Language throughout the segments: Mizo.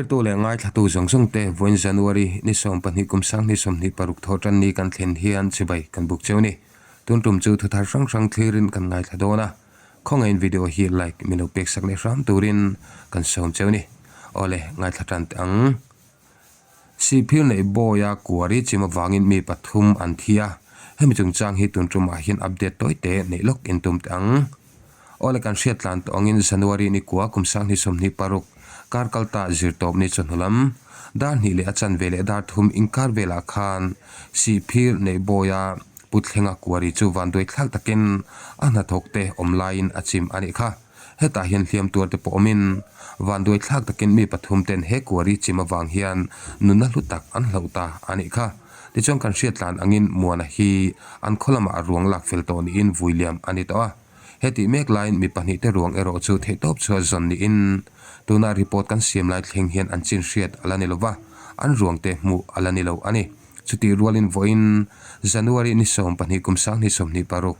Thlirtu leh ngaithlatu zawng zawng te vawiin January ni 12 kum 2026 thaw tan ni kan thlen hian chibai kan buk cheu ni. Tun tum chu thuthar hrang hrang thlirin kan ngaithla dawn a, khawngaihin video hi like min lo pek sak leh hram turin kan sawm cheu ni. Awle ngaithla tan teh ang. Sihphir neih bawia kuari chim avangin mi pathum an thi a, hemi chungchang hi tun tumah hian update tawi te neih lawk in tum teh ang. Awle kan hriat tlan tawh angin January ni kua kum 2026 kar kal ta zirtawp ni chawhnu lam dar hnih leh a chanve leh dar thum inkar velah khan Sihphir neih bawia Puthlenga kuari chu vanduai thlak takin a hnathawk te awm laiin a chim a nih kha. Hetah hian hliam tuar te pawh awmin vanduai thlak takin mi pathum ten he kuari chim avang hian nunna hlu tak an hloh ta a nih kha. Tichuan kan hriat tlan angin Muana hi an khaw lamah a ruang lak fel tawh niin vui liam a ni tawh a. Hetih mek laiin mi pahnih te ruang erawh chu theihtawp chhuah zawn niin tuna report kan siam lai thleng hian an chin hriat a la ni lova, an ruang te hmuh a la ni lo a ni. Chutih rualin vawiin January ni 12 kum 2026,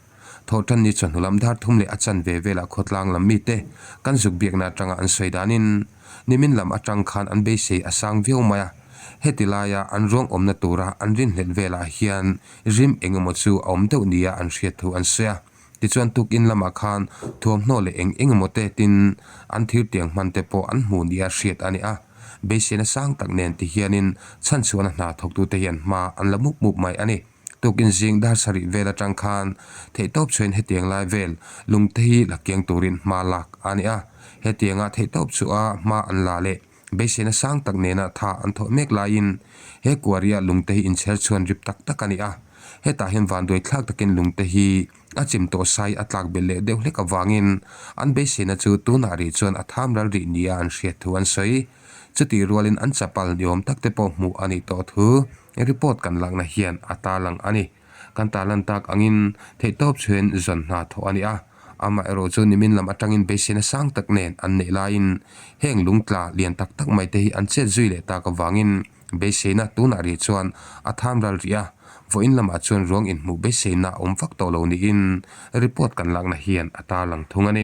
Thawhtan ni chawhnu lam dar thum leh a chanve velah khawtlang lam mite kan zuk biakna atanga an sawi danin nimin lam atang khan an beisei a sang viau mai a. Heti laia an ruang awmna tura an rinhlelh velah hian rim eng emaw chu a awm deuh nia an hriat thu an sawi a. Tichuan tukin lamah khan thuamhnaw leh eng eng emaw te tin an thirtiang hman te pawh an hmu nia hriat a ni a. Beiseina sang tak nen ti hianin chhanchhuahna hna thawktute hian hma an la mup mup mai a ni. Tukin zing dar sarih vel atang khan theihtawp chhuain hetiang lai vel lungte hi la kiang turin hma lak a ni a. Hetianga theihtawp chhuah a hma an la leh beiseina sang tak nena tha an thawh mek laiin he kuaria lungte hi inchher chhuan rip tak tak a ni a. Hetah hian vanduai thlak takin lungte hi a chim tawh sai a tlak belh leh deuh hlek avangin an beiseina chu tunah rih chuan a tham ral rih nia an hriat thu an sawi. Chutih rualin an chapal ni awm tak te pawh hmuh a nih tawh thu report kan lakna hian a tarlang a ni. Kan tarlan tak angin theihtawp chhuin zawn hna thawh a ni a, amaherawh chu nimin lam atangin beiseina sang tak nen an neih laiin heng lungtla lian tak tak mai te hi an chet zui leh tak avangin beiseina tunah rih chuan a tham ral rih a, vawiin lamah chuan ruang inhmuh beiseina a awm vak tawh lo niin report kan lakna hian a tarlang thung a ni.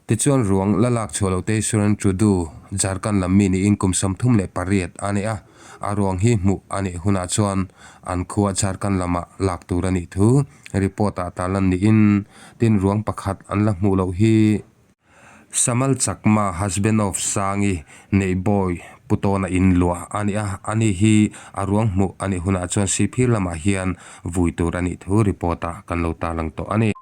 Tichuan ruang la lak chhuah loh te hi Suren Trudeau, Jharkhand lam mi niin kum 38 a ni a, a ruang hi hmuh a nih hunah chuan an khua Jharkhand lamah lak tur a nih thu report ah tarlan niin tin ruang pakhat an la hmuh loh hi Samal Chakma, husband of Sangi, Neihbawi Putawna in luah a ni a, ani hi a ruang hmuh a nih hunah chuan Sihphir lamah hian vui tur a nih thu report ah kan lo tarlang tawh a ni.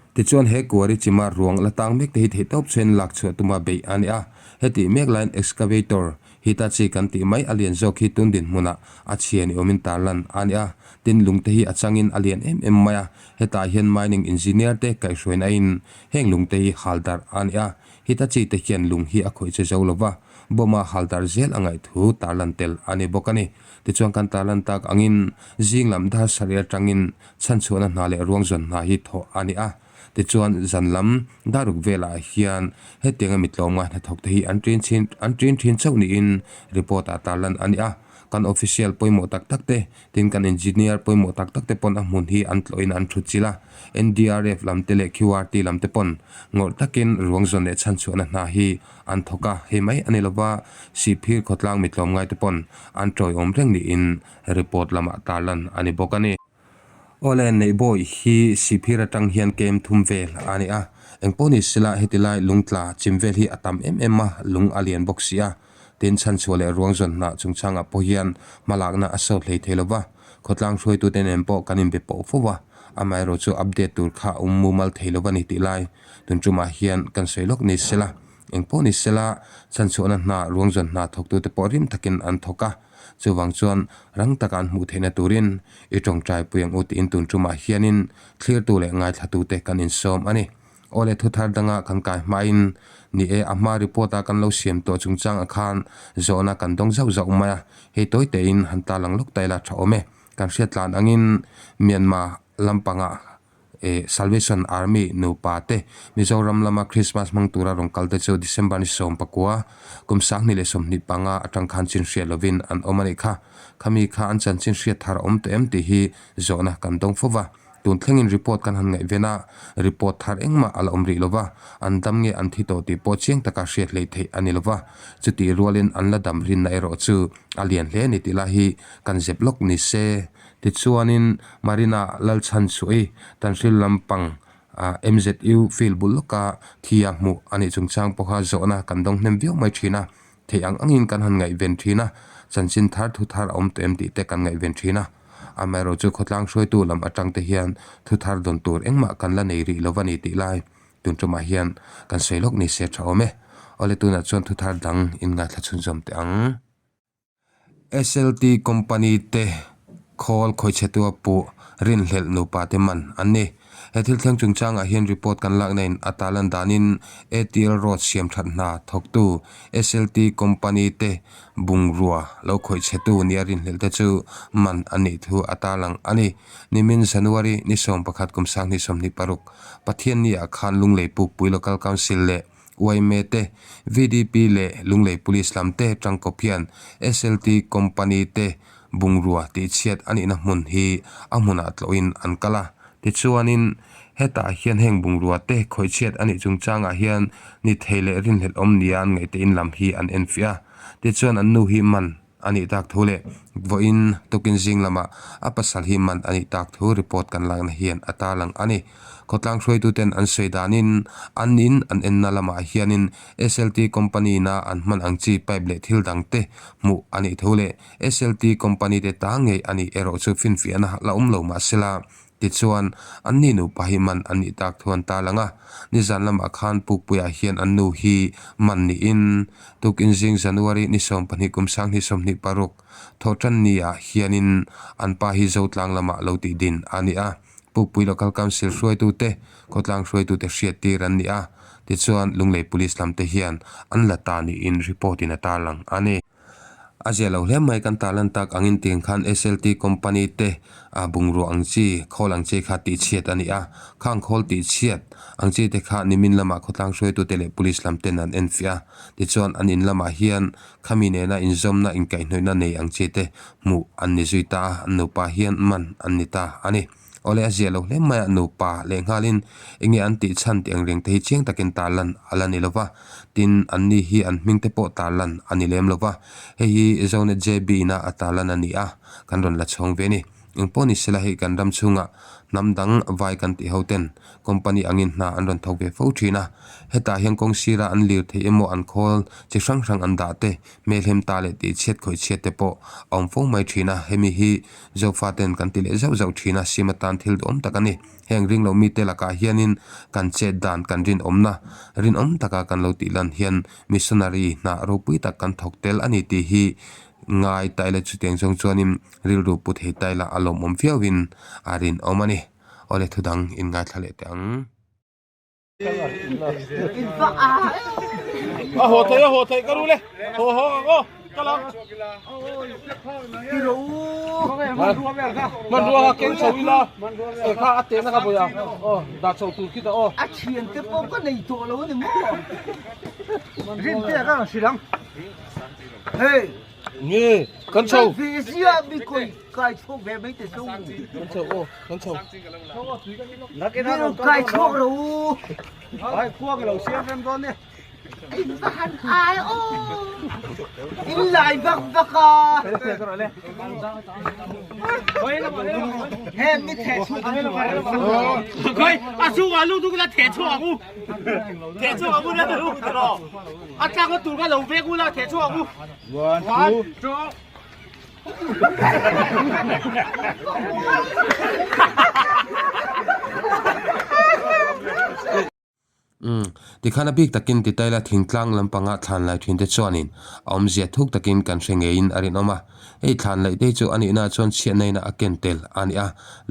Tichuan he kuari chima ruang la tang mek te hi theihtawp chuan lak chhuah tuma beih a ni a, hetih mek laiin excavator, Hitachi kan tih mai a lian zawk hi tun dinhmunah a chhia ni awmin tarlan a ni a, tin lung te hi a changin a lian em em mai a, hetah hian mining engineer te kaihhruaina in heng lung te hi hal darh a ni a, Hitachi te hian lung hi a khawih che zo lova, bomb a hal darh zel a ngaih thu tarlan tel a ni bawk a ni. Tichuan kan tarlan tak angin zing lam dar sarih atangin chhanchhuahna hna leh ruang zawn hna hi thawh a ni a. Tichuan zan lam daruk velah hian hetianga mi tlawmngai hnathawk te hi an ṭin chhin an ṭin ṭhin chauh niin report ah tarlan a ni a. Kan official pawimawh tak tak te, tin kan engineer pawimawh tak tak te pawn a hmun hi an tlawhin an ṭhut chilh a. NDRF lam te leh QRT lam te pawn ngawrh takin ruang zawn leh chhanchhuahna hna hi an thawk a, hei mai a ni lova Sihphir khawtlang mi tlawmngai te pawn an tawiawm reng niin report lamah tarlan a ni bawk a ni. Awle Neihbawi hi Sihphir atang hian kem thum vel a ni a, engpawh ni sela heti lai lungtla chim vel hi a tam em em a, lung a lian bawk si a, tin chhanchhuah leh ruang zawn hnah chungchangah pawh hian hmalakna a sawt hlei thei lova, khawtlang hruaitute nen pawh kan inbe pawh fo va, amaherawh chu update tur kha a awm mumal thei lova ni tih lai tun tumah hian kan sawi lawk ni sela. Engpawh ni sela, chhanchhuahna hna ruangzawn hna thawktute pawh rim takin an thawk a, chuvang chuan rang taka an hmuh theihna turin i tawngtai pui ang u tiin tun tumah hianin thlirtu leh ngaithlatute kan insawm a ni. Aw le thuthar danga kan kai hmain ni e, a hma report a kan lo siam tawh chungchangah khan zawhna kan dawng zauh zauh mai a, hei tawi tein han tarlang lawk ta ila tha awm e. Kan hriat tlan angin Myanmar lampangah eh Salvation Army nupa te Mizoram lama Christmas hmang tura rawn kal te chu December ni 19 kum 2025 atang khan chin hriat lovin an awm a nih kha. Khami kha an chanchin hriat thar awm tawh em tih hi zawhna kan dawng fo va. Tun thlengin report kan han ngaihven a, report thar engmah a la awm rih lova, an dam nge an thi tawh tih pawh chiang taka hriat hleih theih a ni lova, chutih rualin an la dam rinna erawh chu a lian hle a ni tih lai hi kan zep lawk ni se. Tichuanin Marina Lalchhanchhuahi Tanhril lampang MZU field bul lawka thi a hmuh a nih chungchang pawha zawhna kan dawng hnem viau mai thin a, theih ang angin kan han ngaihven thin a, chanchin thar thu thar a awm tawh em tih te kan ngaihven thin a. Amaherawhchu khawtlang hruaitu lam atang te hian thu thar dawn tur engmah kan la nei rih lo a ni tih lai tun tumah hian kan sawi lawk ni se tha awm e. Awle tunah chuan thu thar dang in ngaithla chhunzawm teh ang. SLT company te khawl khawichhetua puh rinhlelh nupa te man an ni. He thil thleng chungchangah hian report kan lakna in a talan danin ATL road siam that hna thawktu SLT company te bungrua lo khawih chhetu nia rinhlelh te chu man a nih thu a tarlang a ni. Nimin January ni 11 kum 2026 Pathianni ah khan Lunglei Pukpui Local Council leh yma te, VDP leh Lunglei Police lam te tangkawp hian SLT Company te bungrua tihchhiat a nihna hmun hi a hmunah tlawhin an kal a. Tichuanin, hetah hian heng bungrua te khawihchhiat a nih chungchangah hian ni thei leh rinhlelh awm nia an ngaihte in lam hi an enfiah a. Tichuan an nu hi man a nih tak thu leh vawiin tukin zing lamah a pasal hi man a nih tak thu report kan lakna hian a tarlang a ni. Khawtlang hruaituten an sawi danin an in an enna lamah hianin SLT company na an hman ang chi pipe leh thil dang te hmuh a nih thu leh SLT company te ta ngei a nih erawh chu finfiahna la awm lo mahsela Tichuan, anni nupa hi man an nih tak thu an tarlang a. Nizan lamah khan Pukpuiah hian an nu hi man niin tukin zing January ni 12 kum 2026 thawhtan niah hianin an pa hi Zotlang lamah lo tih din a ni a. Pukpui Local Council hruaitute, khawtlang hruaitute hriattir an ni a. Tichuan, Lunglei Police lamte hian an la ta niin report in a tarlang a ni. A zia lo hle mai kan tarlan tak angin tiang khan SLT company te ah bungrua ang chi khawl ang chi kha tihchhiat a ni a, khang khawl tihchhiat ang chi te kha nimin lamah khawtlang hruaitute leh police lam ten an enfiah a, tichuan an in lamah hian khami nena inzawmna inkaihhnawihna nei ang chi te hmuh an ni zui ta a, an nupa hian man an ni ta a ni. Awle a zia lo hle mai a, nupa leh nghalin enge an tih chhan tih ang reng te hi chiang takin tarlan a la ni lova, tin anni hi an hming te pawh tarlan a ni lem lova, hei hi Zonet JB ina a tarlan a ni a, kan rawn la chhawng ve a ni. Engpawh ni sela hei kan ram chhunga hnam dang vai kan tih ho ten company angin hna an rawn thawk ve fo thin a, hetah hian kawng sira an lir theih emaw an khawl chi hrang hrang an dah te hmelhem ta leh tih chhiat khawih chhiat te pawh a awm fo mai thin a, hemi hi Zofa ten kan ti leh zauh zauh thin a, sim atan thil duhawm tak a ni. Heng ringlo mite lakah hianin kan chet dan kan rinawmna rinawm taka kan lo tih lan hian missionary hna ropui tak kan thawk tel a ni tih hi ngai ta ila chutiang zawng chuanin rilru pu thei ta ila a lawmawm viauin a rinawm a ni. Awle thudang inngaithla leh teh ang. A haw thei a haw thei ka rule haw haw ang aw ka lang hmanrua kha keng chho ila e kha a tehna kha bawiha aw dah chho tur khi ta aw a thian te pawh ka nei tawh lo a ni maw rin te ka hrilh ang hei nge kan chho ve ziah mi kawi kai chhuak ve mai te chu kan chho aw kan chho mi kai chhuak ro u ai khua ka lo siam rem dawn ni in va han ai aw in lai vak vak a he mi theh chhuak khoi a chhungah lu tu ka theh chhuak ang u theh chhuak ang u na lu tiro a tlak na tur ka lo vek u la theh chhuak ang u one two Umm, tikhan a bik takin ti taila thingtlang lampanga thlan lai thin te chuanin a awmzia thuk takin kan hre ngeiin a rinawm a. Hei thlan laih te hi chu a nihna chuan chhiatnain a ken tel a ni a,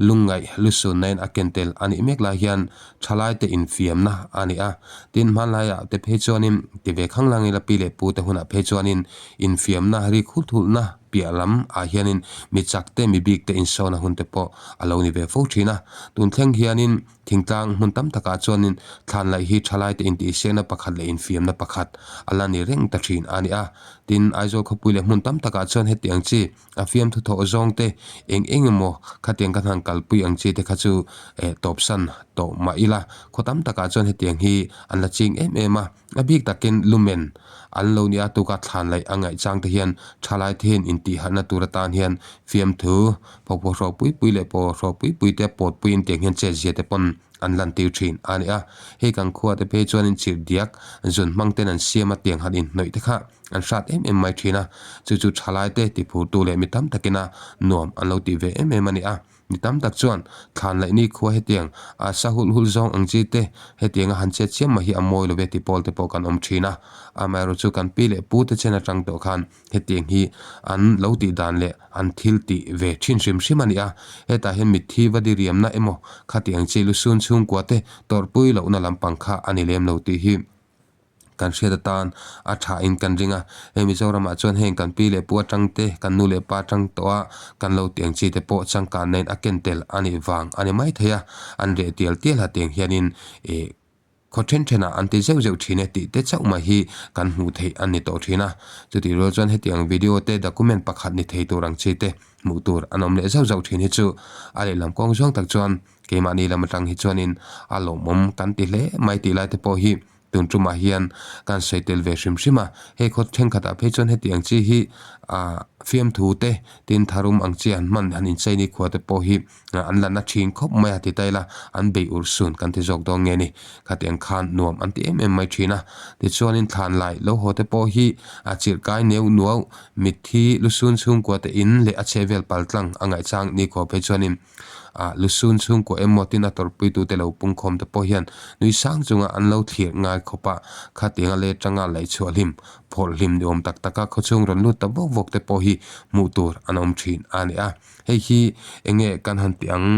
lungngaih lusunnain a ken tel a nih mek lai hian thalaite infiamna a ni a. Tin, hmanlaiah te phei chuanin ti ve khanglang ila pi leh pu te hunah phei chuanin infiamna rik hul thulhna. piah lam ah hianin mi chak te mi bik te insawn a hun te pawh a lo ni ve fo thin a. Tun thleng hianin thingtlang hmun tam takah chuanin thlan laih hi thalai te intihsiakna pakhat leh infiamna pakhat a la ni reng ta thin a ni a. Tin, Aizawl khawpui leh hmun tam takah chuan hetiang chi a fiamthu thawh zawng te eng eng emaw khatiang kan han kalpui ang chi te kha chu eh tawpsan tawh mah ila khaw tam takah chuan hetiang hi an la ching em em a. A bik takin lumen an lo nia tuka thlan laih a ngaih chang te hian thalai te hian intihharhna tur atan hian fiamthu phawkphawh hrawh pui pui leh pawh hrawh pui pui te pawt puiin tiang hian chet zia te pawn an lan tir thin a ni a. Hei kan khua te phei chuanin chirh diak zun hmang ten an siam a tiang han inhnawih te kha an hrat em em mai thin a, chu chu thalai te tiphurtu leh mi tam takina nuam an lo tih ve em em a ni a. Mi tam tak chuan thlan laih ni khua hetiang a sa hulh hulh zawng ang chi te hetianga han chet chiam mai hi a mawi lo ve ti pawl te pawh kan awm thin a. Amaherawh chu kan pi leh pu te chen atang tawh khan hetiang hi an lo tih dan leh an thil tih ve thin hrim hrim a ni a. Hetah hian mitthi va diriamna emaw khatiang chi lusun chhungkua te tawrhpui lohna lampang kha a ni lem lo tih hi kan hriat atan a tha in kan ring a hei Mizoramah chuan heng kan pi leh pu atang te kan nu leh pa atang tawh a kan lo tih ang chi te pawh changkan nen a ken tel a nih vang a ni mai thei a an reh tial tial a tiang hianin ih khaw then then ah an ti zeuh zeuh thin e tih te chauh mai hi kan hmuh theih a ni tawh thin a chutih rual chuan hetiang video te document pakhat ni thei tur ang chi te hmuh tur an awm leh zauh zauh thin hi chu a lehlam kawng zawng tak chuan keimahni lam atang hi chuanin a lawmawm kan ti hle mai tih lai te pawh hi Tun tumah hian kan sawi tel ve hrim hrim a, hei khaw thenkhatah phei chuan heti ang chi hi ah fiamthu te tin tharum ang chi an hman han inchei ni khua te pawh hi an la na thin khawp mai a ti ta ila an bei urh sun kan ti zawk dawn nge ni khatiang khan nuam an ti em em mai thin a. Tichuanin thlan lai lo haw te pawh hi a chirh kai neu nuau mitthi lusun chhungkua te in leh a chhehvel paltlang a ngaihchang ni khua phei chuanin ah lusun chhungkaw emaw tin a tawrhpuitu te lo pungkhawm te pawh hian nui sang chunga an lo thlir ngai khawp a, khatianga let tanga laih chhuah hlim phawrh hlim ni awm tak tak a khawchhung rawn lut ta vawk vawk te pawh hi hmuh tur an awm thin a ni a, hei hi enge kan han tih ang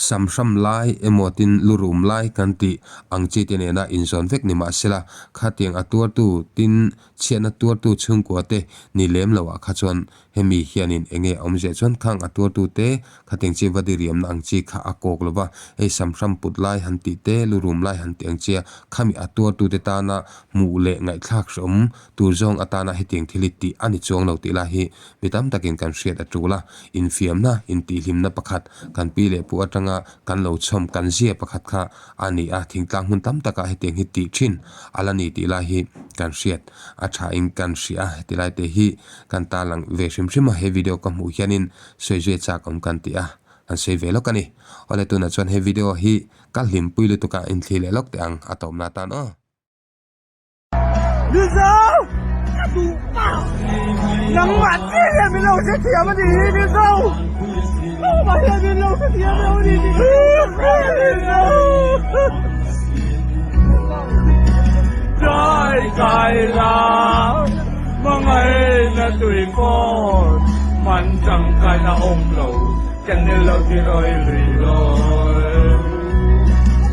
sam hram lai emaw tin lu rum lai kan tih ang chi te nena inzawn vek ni mahsela khatiang a tuartu tin chhiatna tuartu chhungkua te ni lem loh ah kha chuan Hemi hianin enge a awmzia chuan khang a tuartute khatiang chi va diriamna ang chi kha a kawk lova, hei samhram put lai han tih te, lu rum lai han tih ang chia khami a tuartute tana hmuh leh ngaihthlak hrehawm tur zawng atana hetiang thil hi tih a ni chuang lo tih lai hi mi tam takin kan hriat a tul a. Infiamna, intihhlimna pakhat kan pi leh pu atanga kan lo chhawm kan zia pakhat kha a ni a, thingtlang hmun tam takah hetiang hi tih thin a la ni tih lai hi kan hriat a thain kan hria a, heti lai te hi kan tarlang ve hrim hrim a, he video ka hmuh hianin sawi zui chak awm kan ti a, kan sawi ve lawk a ni. Awle tunah chuan he video hi ka hlimpui lutuk a, inthli leh lawk teh ang a tawpna atan aw. Mizo! Ka duh pa! Nangmah chiah hian min lo hrethiam a nih hi Mizo! Nangmah hian min lo hrethiam lo a nih hi Mizo! Kai kai la hmangaihna tui pawn man tangkaina awm lo kan nel lo ti rawi lui lawi.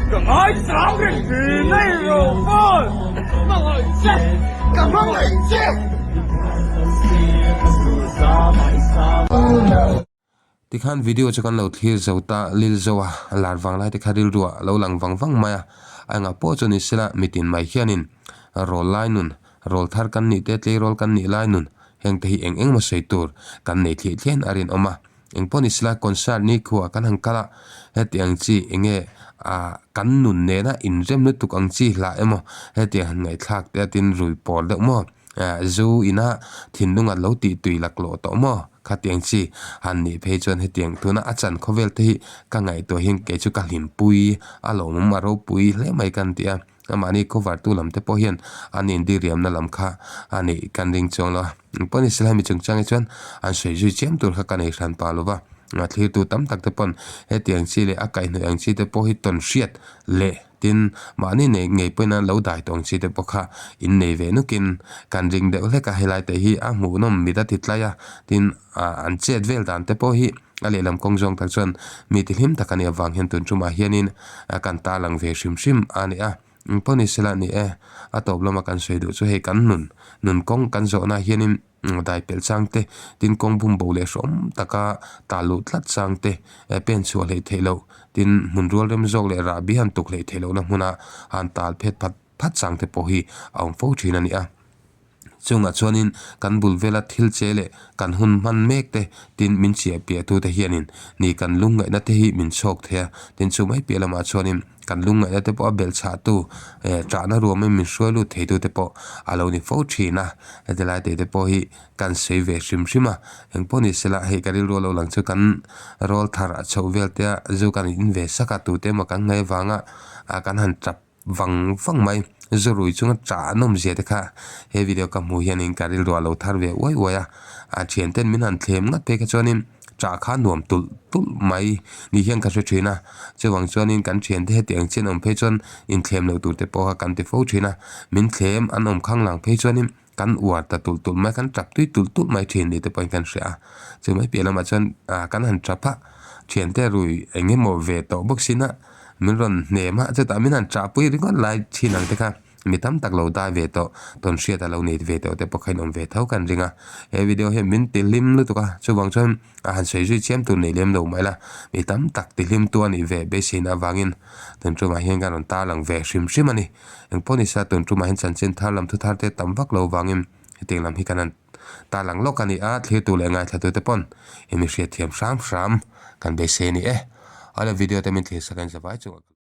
Ka ngaisang reng thin nei ro pawn. Hmangaih che! Ka hmangaih che! Tikhan video chu kan lo thlir zo ta lil zo a, lar vang lai te kha rilru ah lo lang vang vang mai a, a engah pawh chu ni sela mitin mai hianin rawl lai nun, rawl thar kan nih te tleirawl kan nih lai nun heng te hi eng eng maw sawi tur kan nei thliah thliah in a rinawm a, engpawh ni sela concert ni khuah kan han kal a, hetiang chi enge ah kan nun nena inrem lutuk ang chi hlah emaw hetiang han ngaihthlak te a tin rui pawl deuh maw ah zu ina thinlung a lo tih tui laklawh tawh maw khatiang chi han nih phei chuan hetiang tuna a chan khawvel te hi ka ngaihtuah hian kei chu ka hlimpui a lawmawm a ropui hle mai ka ni a. Amahni cover tu lam te pawh hian an indiriamna lam kha a nih kan ring chuang lo a. Engpawh ni sela hemi chungchang hi chuan an sawi zui chiam tur kha ka nei hran pah lo va. A thlirtu tam tak te pawn hetiang chi leh a kaihhnawih ang chi te pawh hi tawn hriat leh tin mahni nei ngei pawhin an lo dai tawh ang chi te pawh kha in nei ve nukin kan ring deuh hlek a. Helai te hi a hmuhnawm mit a ti tlai a, tin an chet vel dan te pawh hi a lehlam kawng zawng tak chuan mi ti hlim tak a nih avang hian tun tumah hianin kan tarlang ve hrim hrim a ni a. Engpawh ni sela ni e, a tawp lama kan sawi duh chu hei kan nun, nun kawng kan zawhna hianin. Dai pelh chang te, tin kawng bum bo leh hrawm taka tal luh tlat chang te, pen chhuah hleih theih loh, tin hmun rual rem zawk leh rahbi han tuk hleih theih lohna hmuna han tal phet phat phat chang te pawh hi a awm fo thin a ni a. Chungah chuanin kan bul vela thil che leh kan hun hman mek te, tin min chiah piah tu te hianin ni kan lungngaihna te hi min chhawk thei a, tin chu mai piah lamah chuanin kan lungngaihna te pawh a belh chhah tu eh ṭahna ruamin min hruai lut thei tu te pawh a lo ni fo thin a, heti lai tih te pawh hi kan sawi ve hrim hrim a, engpawh ni sela hei ka rilru a lo lang chu kan rawl thar a chhoh vel te a zu kan in ve sak a tute emaw kan ngaih avanga ah kan han tap vang vang mai zu rui chunga chah an awm zia te kha he video ka hmuh hianin ka rilru a lo thar ve uai uai a a thian ten min han thlem ngat phei kha chuanin chah kha nuam tulh tulh mai ni hian ka hre thin a chuvang chuanin kan thian te hetiang chian awm phei chuan inthlem loh tur te pawh kha kan ti fo thin a min thlem an awm khang lang phei chuanin kan uar ta tulh tulh mai kan tap tui tulh tulh mai thin ni te pawhin kan hria a chu mai piah lamah chuan ah kan han tap a thiante rui eng emaw ve tawh bawk sin a min rawn hnem a chutah min han tah pui ringawt lai thin ang te kha mi tam tak lo dai ve tawh tawn hriat a lo nei ve tawh te pawh kha in awm ve tho kan ring a he video hian min ti hlim lutuk a chuvang chuan a han sawi zui chiam tur nei lem lo mai la mi tam tak ti hlim tu a nih ve beiseina avangin tun tumah hian kan rawn tarlang ve hrim hrim a ni. Engpawh ni sa tun tumah hian chanchin thar lam thu thar te tam vak lo vangin hetiang lam hi kan han tarlang lawk a ni a, thlirtu leh ngaithlatute pawn i mi hriatthiam hram hram kan beisei a ni e. Awle video te min thlir sak a in zavai chungah ka.